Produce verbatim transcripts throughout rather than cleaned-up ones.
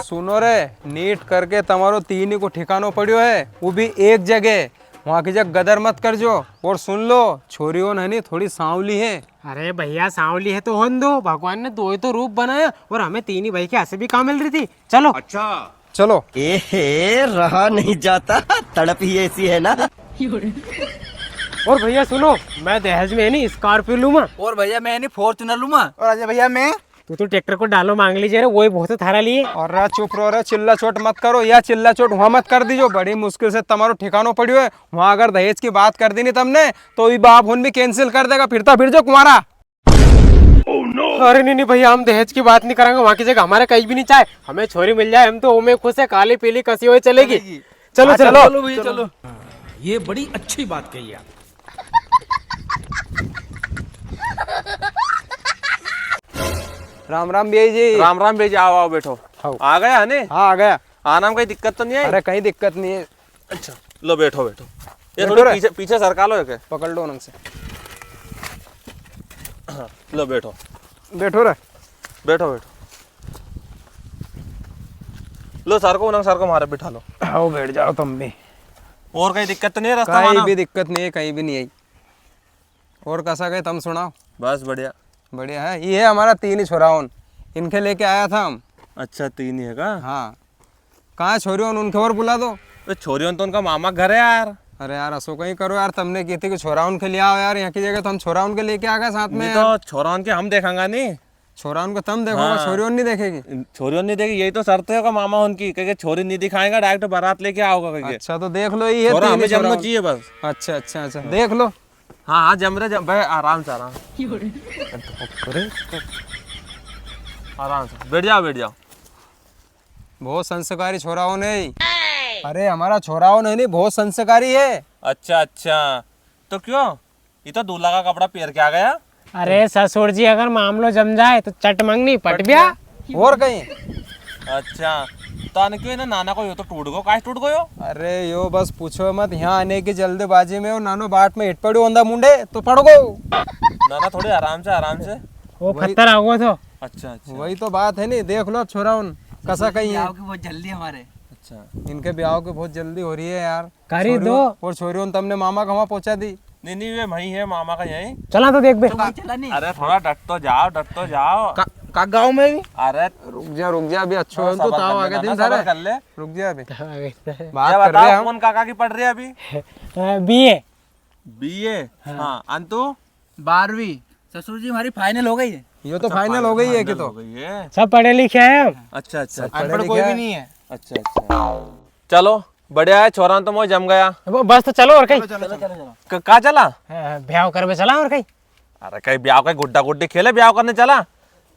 सुनो रे, नीट करके तमारो तीनी को ठिकानो पड़्यो है, वो भी एक जगह। वहाँ की जगह गदर मत कर जो। और सुन लो, छोरी होन है नी, थोड़ी सांवली है। अरे भैया, सांवली है तो होन दो, भगवान ने दो ही तो रूप बनाया, और हमें तीनी भाई के ऐसे भी काम मिल रही थी। चलो। अच्छा। चलो। ए हे, रहा नहीं जाता, तड़प ही ऐसी है ना। और भैया सुनो, मैं दहेज में है नी स्कॉर्पियो लूंगा। और भैया मैं है नी फॉर्च्यूनर लूंगा। और अजय भैया मैं तू तो ट्रैक्टर को डालो मांग लीजिए रे, वही बहुत है थारा लिए। अरे चुप रहो रे, चिल्ला चोट मत करो, या चिल्ला चोट वहां मत कर दीजो, बड़ी मुश्किल से तमारो ठिकानो पड़्यो है। वहां अगर दहेज की बात कर दी नी तमने, तो ये बाप होन भी कैंसिल कर देगा, फिरता फिर जो कुंवारा। अरे नी नी भैया, हम दहेज की बात नी करांगा, वहां की जगह हमारे कई भी नी चाहे, हमें छोरी मिल जाए, हम तो उमे खुश है, काली पीली कसी हुई चलेगी। चलेगी। चलो, हाँ, चलो। चलो भैया, चलो। ये बड़ी अच्छी बात कही आप। राम राम भैया जी। राम राम भैया जी, आओ, आओ, बैठो। आओ। आ गया है ने? हाँ, आ गया। आना में कई दिक्कत तो नी आई? अरे, कई दिक्कत नी है। अच्छा, लो, बैठो, बैठो। ये बैठो थोड़ी रे। पीछे, पीछे सरका लो एक। पकड़ लो ढंग से। हाँ, लो, बैठो। बैठो रे। बैठो, बैठो। लो, सरको, उन्हें सरको मारे बिठा लो। आओ, बैठ जाओ तुम भी। और कई दिक्कत तो नी है रास्ता में आना? कई भी दिक्कत नी है, कई भी नी आई। और कसा गए, तम सुनाओ? बस बढ़िया। बढ़िया है। ये है हमारा तीन ही छोरा होन, इनके लेके आया था हम। अच्छा, तीन ही है का? हाँ। कहाँ है छोरी होन, उनके और बुला दो। अरे छोरी होन तो उनका मामा घर है यार। अरे यार, असो कई करो यार, तमने की थी कि छोरा होन के ले आओ यार, यहाँ की जगह तो हम छोरा होन के लेके आ गए साथ में नी यार। तो छोरा होन के हम देखांगा नी। छोरा होन को तम देखोगा, हाँ। छोरी होन नी देखेगी? छोरी होन नी देखेगी, यही तो शर्त है का मामा होन की, कहे छोरी नी दिखाएगा, direct बारात लेके आओगा कहे। अच्छा, तो देख लो, ये छोरा तीन ही हमें छोरा जमना होन। चाहिए बस। अच्छा, अच्छा, अच्छा, हाँ। देख लो। हाँ, हाँ, जम रहे, जम, बे, आराम से, आराम से। अरे। आराम से, बैठ जाओ, बैठ जाओ। बहुत संस्कारी छोरा होन है। अरे, हमारा छोरा होन है नी, बहुत संस्कारी है। अच्छा, अच्छा, तो क्यों? ये तो दूल्हा का कपड़ा पेर के आ गया। अरे ससुर जी, अगर मामलो जम जाए तो चट मंगनी पट ब्याह। और कई? अच्छा, तो अन क्यों इना नाना को यो तो टूट गयो, काहे टूट गयो? अरे यो बस पूछो मत, यहाँ आने की जल्दबाजी में वो नानो बाट में हिट पड़ो ओंदा मुंडे तो पड़ गो। नाना थोड़ी आराम से, आराम से। वो वही पत्थर आ गयो थो। अच्छा, अच्छा। वही तो बात है नी, देख लो छोरा होन कसा कई है। ब्याह की बहुत जल्दी हमारे। अच्छा। इनके ब्याह की बहुत जल्दी हो रही है यार। करी छोरी दो। और छोरी होन तमने मामा का वहाँ पहुँचा दी। नी, नी, वे वहीं है मामा का यहीं। चला तो देख बे। चला, चला नी। अरे थोड़ा डट तो जाओ, डट तो जाओ। का, का गाँव में भी? अरे रुक जा, रुक जा, अभी अच्छो थोड़ा है तो सबर ताव कर ले आगे नाना, दिन सबर थारे। कर ले। रुक जा अभी। ताव आगे दिन। बात ये कर रहे बताओ, हैं हम। कौन काका की पढ़ रही है अभी? अ, बीए। बीए? हाँ। हाँ, अन तू? बारहवीं। ससुर जी, हमारी final हो गई है। ये तो अच्छा, final हो गई है final कि तो। हो गई है। सब पढ़े लिखे हैं हम। अच्छा, अच्छा। सब पढ़े अनपढ़ लिखे कोई भी हैं। नहीं है। अच्छा, अच्छा। चलो, बढ़िया है, छोरा तो मोए जम गया। ब-, बस तो चलो और कई। चलो, चलो, चलो, चलो। क-, का चला? हाँ, ब्याह करवे चला और कई। अरे कई ब्याह, कई गुड्डा गुड्डी खेले, ब्याह करने चला।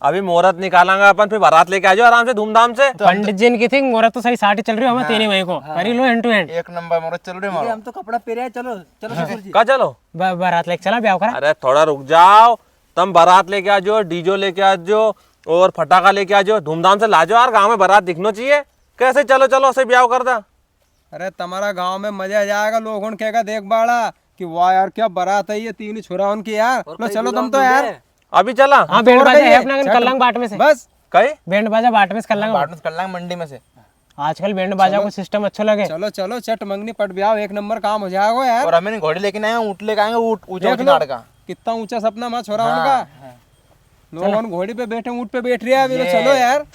अभी मुहूर्त निकालांगा अपन, फिर बारात लेके आ जाओ आराम से, धूमधाम से। तो हम तो पंडित जी ने की थी, मुहूर्त तो सही साठ ही चल रही हो, हमें हाँ, तीन ही भाई को। हाँ। करी लो end to end। एक नंबर मुहूर्त चल रही है ठीक है, हमारा। हम तो कपड़ा पहरे हैं, चलो, चलो हाँ। ससुर जी। का चलो? ब-, बारात लेके चला, ब्याह करा। अरे थोड़ा रुक जाओ, तम बारात लेके आ जाओ, डीजो लेके आ जाओ और फटाका लेके आ जाओ, धूमधाम से ला जाओ यार, गाँव में बारात दिखनो चाहिए। कैसे चलो चलो ऐसे ब्याह कर दा? अरे, तमारा गांव में मजा आ जाएगा, लोग उन कहेगा, देख बाड़ा, कि वाह यार, क्या बारात है ये तीन ही छोरा उनकी यार। और लो, कई चलो तुम बुलाओ तो यार। मुंडे। अभी चला? हाँ, बैंड और बाजा कई है है? अपना कन चल। कल्लांग बाट में से। बस। कई? बैंड बाजा बाट में से कल्लांग। बाट में से कल्लांग मंडी में से। आजकल बैंड बाजा चलो। को system अच्छो लगे। चलो, चलो, चट मंगनी पट ब्याह, एक नंबर काम हो जाएगा यार। और हमें घोड़ी लेके नहीं आए, ऊँट लेके आएंगे, ऊँट, ऊँचा देख ऊँचा लो, नाड़ का। कितना ऊँचा सपना माँ छोरा हाँ, उनका। हाँ। लोगों घोड़ी पे बैठे, ऊँट पे बैठ रहे हैं अभी, तो ये। चलो यार।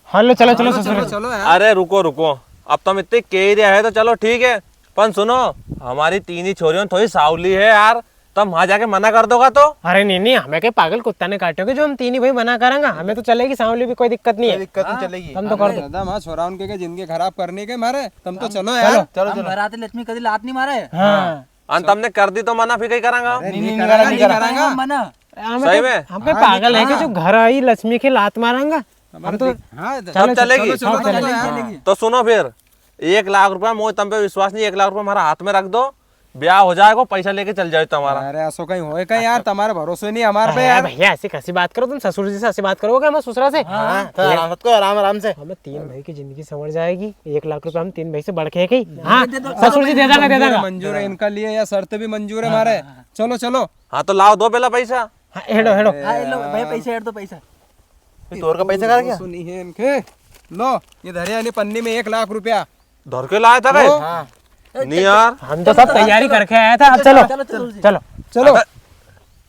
हाँ, लो, चलो, चलो, चलो, ससुर। चलो यार। अरे रुको, रुको, अब तुम इतने कह ही रहा है तो चलो ठीक है, पण सुनो, हमारी तीन ही छोरियों थोड़ी सावली है यार, तुम वहां जाके मना कर दोगा तो? अरे नी, नी, हमें के पागल कुत्ता ने काटोगे जो हम तीन ही भाई मना करांगा? हमें तो चलेगी सावली भी, कोई दिक्कत नहीं कोई है। दिक्कत नहीं हाँ, चलेगी। तुम तो कर अरे दो। दादा, माँ छोरा उनके के जिंदगी खराब करनी के मारे, तुम तो हम चलो यार। चलो, हम चलो। बरात लक्ष्मी कदी लात नहीं मारे। हाँ। अन तमने कर दी तो मना फिर कई करांगा? अरे नी, नी, नी नी करांगा, करांगा, नी नी करांगा। करांगा मना। हम सही के, में? हम के हाँ, पागल है नी, कि हाँ। जो घर आई लक्ष्मी के लात मारांगा? हमारा हम तो दिख-, हाँ, सब चलेगी। चलो, चलो, हाँ, चलो, चलेगी। चलो। तो सुनो फिर, एक लाख रुपया, मोए तम पे विश्वास नहीं, एक लाख रुपया हमारा हाथ में रख दो, ब्याह हो जाएगा, पैसा लेके चल जाओ तमारा। अरे, असो कहीं होए कहीं यार, तमारे भरोसे नहीं हमारे पे अरे यार। भैया, ऐसी कैसी बात करो तुम? ससुर जी से ऐसी बात करोगे हमारे ससुरा से? हाँ, तो आराम से, आराम, आराम से। हमें तीन भाई की जिंदगी संवर जाएगी, एक लाख रुपया हम तीन भाई से बढ़ के है कहीं? हाँ, दे दो, ससुर जी, दे देंगे, दे देंगे। मंजूर है इनका लिए, या शर्त भी मंजूर है हमारे। हाँ, हाँ, हाँ। चलो, चलो। हाँ, तो लाओ, दो पहला पैसा। हाँ, हेडो, हेडो। हाँ, लो, भाई, पैसा हेड दो, पैसा। ये तोर का पैसा कर क्या? सुनी है इनके। लो, ये धरे यानी पन्नी में एक लाख रुपया। धर के लाया था कई? हाँ। नहीं यार। हम तो सब तैयारी करके आया था, अब चलो। चलो, चलो, चलो। चलो। अबे,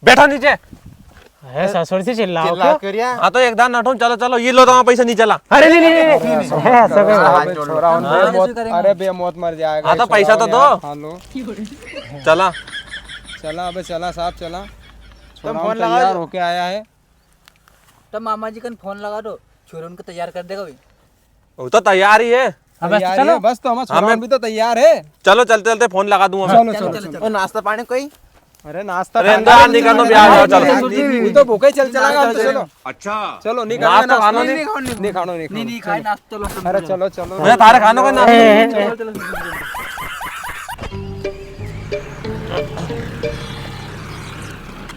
बैठो नीचे। अरे ससुर जी चिल्लाओ चिल्ला क्यों? करिया। हाँ तो एक दान नठून, चलो, चलो, ये लो तो पैसा नहीं चला। अरे नहीं, नहीं, नहीं, नहीं। अरे, ऐसा कोई हाँ, बात अबे नहीं। छोरा, उनको हाँ। मौत, अरे बे मौत मर जाएगा। हाँ तो पैसा तो दो। हाँ, लो। चला। चला, अबे चला साहब, चला। छोरा फोन लगा तैयार होके आया है। तो मामा जी कन फोन लगा दो, छोरे उनको तैयार कर देगा भाई। वो तो तैयार ही है। हाँ, बस तो तैयार ही चलो। है, बस तो हमारा हाँ, छोरा मैं भी तो तैयार है। चलो, चलते चलते फोन लगा दूंगा मैं। चलो, चलो, चलो, चलो। चलो। और नाश्ता पानी कोई? अरे नाश्ता अरे पानी अंदर नहीं करना, ब्याह जाओ, चलो। वो तो भूखे चल चला गया, चलो। अच्छा। चलो, नहीं खाना, नाश्ता खाना नहीं। नहीं खाना, नहीं खाना। नहीं, नहीं खाए नाश्ता, चलो, चलो। अरे चलो, चलो। मैं थारे खाना कोई नाश्ता। चलो, चलो, चलो।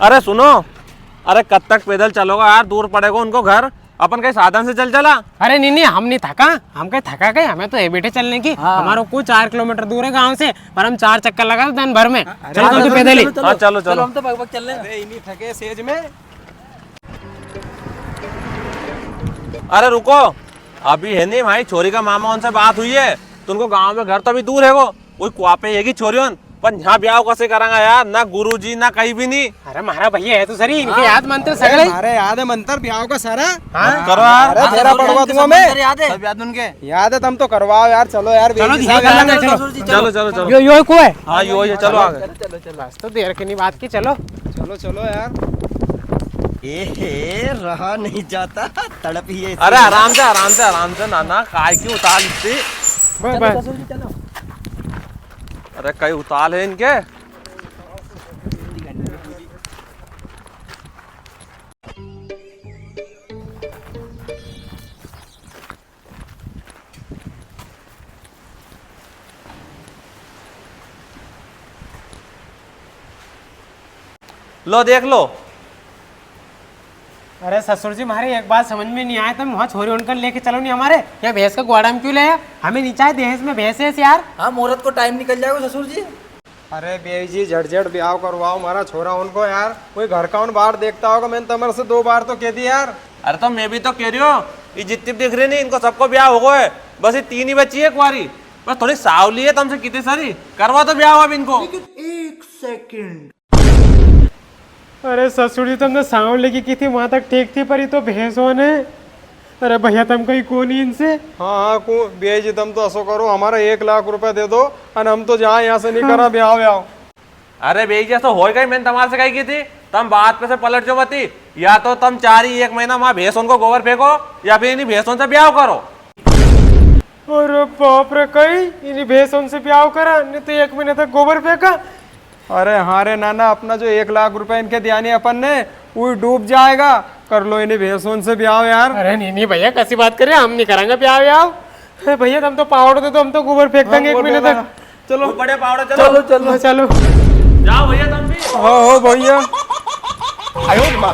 अरे सुनो, अरे कद तक पैदल चलोगा यार, दूर पड़ेगा उनको घर। अपन कई साधन से चल चला। अरे नी नी, हम नी थका, हम कई थका कई, हमें तो है बैठे चलने की। हाँ। हमारो कुओ चार किलोमीटर दूर है गांव से, पर हम चार चक्कर लगा दन भर में। अरे चलो, चलो, चलो, पैदल ही। चलो, चलो। हाँ, चलो, चलो। चलो, हम तो भाग भाग चल लेंगे। अरे, इनी थके सेज में। अरे रुको, अभी है नी भाई, छोरी का मामा उनसे बात हुई है, तो उनको गांव में घर तो अभी दूर है वो, कोई कुआ पे येगी छोरियों, पण यहाँ ब्याव कसे करांगा यार? ना गुरुजी, ना कई भी नी। अरे, म्हारा भैया है तो सरी, इनके हाँ। याद मंत्र अरे, सगळे। म्हारे याद है मंत्र ब्याव का सारा। हाँ। करो यार। अरे, हाँ, फेरा पड़वा दूंगा मैं। मंत्र याद है? सब याद उनके। याद है, तम तो करवाओ यार, चलो यार, चलो, बेबी ये साहब करना यार। है, चलो। चलो, चलो, चलो। यो, यो कुआ है। हाँ, यो, यो, चलो आगे। चलो, चलो, चलो। बस तो देर की नी बात की, चलो। चलो, चलो यार। ए हे, रहा नहीं जाता, तड़प ही ऐसी अरे, है। आराम से, आराम से, आराम से, नाना, काय की उताल इतनी? Bus, bus. अरे, कई उताल है इनके। लो, देख लो। अरे ससुर जी, म्हारे एक बात समझ में नी आए, तम वहाँ छोरी उनकन लेके चलो नी हमारे, यहाँ भैंस का ग्वाड़ा में क्यों ले आया? हमें नी चाहे दहेज में भैंस है यार। हाँ, मुहूर्त को टाइम निकल जाएगा ससुर जी। अरे बेई जी, झट झट ब्याव करवाओ म्हारा छोरा उनको यार, कोई घर का उन बार देखता होगा, मैंने तमारे से दो बार तो कह दी यार। अरे तो मैं भी तो कह रियो हूँ, ये जितनी भी दिख री नी, इनको सबको ब्याव हो गयो है, बस ये तीन ही बची है कुंवारी, बस थोड़ी सावली है तमसे कितनी सारी, करवा दो ब्याव अब इनको। लेकिन एक सेकंड। अरे ससुर जी, तमने सांवले की की थी, वहां तक ठीक थी, पर ये तो भैंसों ने। अरे भैया, तम कई कोनी इनसे? हाँ, हाँ, को, बेई जी, तम तो असो करो, हमारा एक लाख रुपया दे दो, अन हम तो जाए यहाँ से, नी हाँ। करा ब्याव व्याव। अरे बेई जी, असो होय कई, मैंने तमारे से कई की थी, तम बात पे से पलट जो मती, या तो तम चारी एक महीना वहाँ भैंसों को गोबर फेंको, या फिर इन्हीं भैंसों से ब्याव करो। अरे बाप रे, कई इन्हीं भैंसों से ब्याव करा, नी तो एक महीने तक गोबर फेंका। अरे हाँ रे नाना, अपना जो एक लाख रुपया इनके दिया नी अपन ने, वो डूब जाएगा। कर लो इन्हीं भैंसों से ब्याव यार। अरे नी नी भैया, कसी बात करे, हम नी करांगा ब्याव याव। ए भैया, तम तो पावड़ो दे दो, हम तो गोबर फेंक हाँ, देंगे एक महीने तक। चलो। वो बड़े पावड़ो, चलो। चलो, चलो। हाँ, चलो। जाओ भैया, तम भी। हाँ, हो भैया। आयो रे माँ।